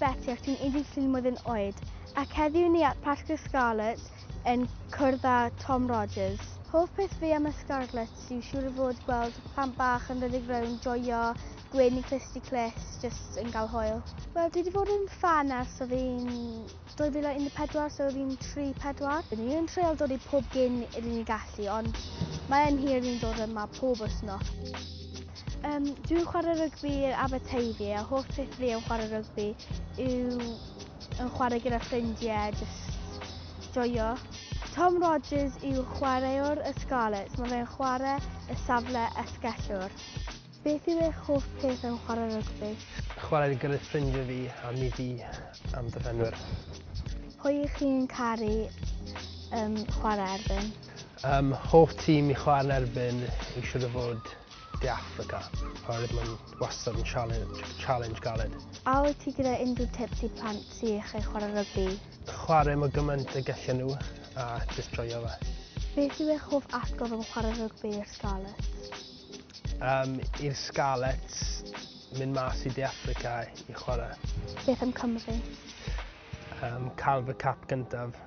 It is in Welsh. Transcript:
Betty ac dwi'n 13 mlwyddyn oed ac heddiw ni at Parc y Scarlets yn cwrdd â Tom Rogers. Hoff peth fi am y Scarlets yw siŵr o fod gweld plant bach yn rhedeg rownd, joio, gwenu clust i clust, jyst yn gael hwyl. Wel, dwi wedi bod yn fan ers o fi'n 2014, so fi'n 3-4. Ni yn treial dod i pob gêm ydyn ni gallu, ond mae'n hir ni'n dod yma pob wythnos. Dwi'n chwarae rygbi i'r Aberteifi a hoff peth fi yn chwarae rygbi yw yn chwarae gyda ffrindiau, jyst joio. Tom Rogers yw chwaraewr y Scarlets, mae fe'n chwarae y safle asgellwr. Beth yw eich hoff peth yn chwarae rygbi? Chwarae gyda ffrindiau fi a mi fi am dyfenwyr. Pwy ych chi'n caru chwarae erbyn? Hoff tîm i chwarae yn erbyn yw siŵr o fod De Affrica, oherwydd mae'n wastad yn challenge galed. A wyt ti gyda unrhyw tips i plant sy'n eisiau chwarae rygbi? Chwarae mor gymaint y gallen nhw a jyst joio fe. Beth yw eich hoff atgof am chwarae rygbi i'r Scarlets? I'r Scarlets, mynd mas i De Affrica i chwarae. Beth am Cymru? Cael fy cap gyntaf.